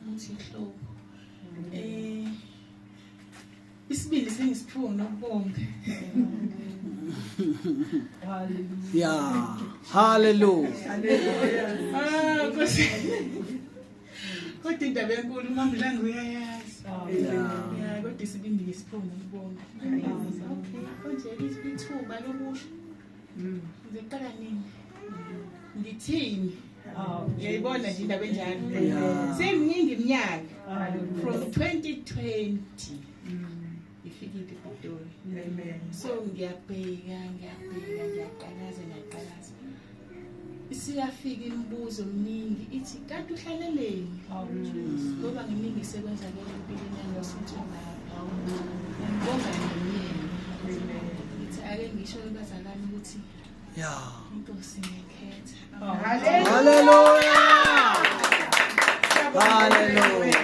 Ukuthi ihlobo. Isibili sengisiphiwe nokubonga. Yeah. Hallelujah. Ah, Nkosi. Kodwa indaba enkulu uMamdlanga uyayazi. Yeah. Yeah, kodwa isibindi ngisiphiwe nokubonga. Okay, konje ithuba lokusho. Ngizoqala nini? Ngithini? Uyayibona nje indaba enjalo. Yeah. Seminingi iminyaka. From 2020 ifikile iPitori. Amen. So ngiyabheka, ngiyabheka, ngiyaqalaza, ngiyaqalaza. Isiyafika imibuzo eminingi ithi kanti uhlaleleni? Ngoba nginingi sekwenzakele empilweni yami ngosinto ngapha. Ngibonga nomyeni. Ngithi ake ngisho kubazalwane ukuthi Yeah. inkosi ngiyakhetha. Hallelujah. Hallelujah.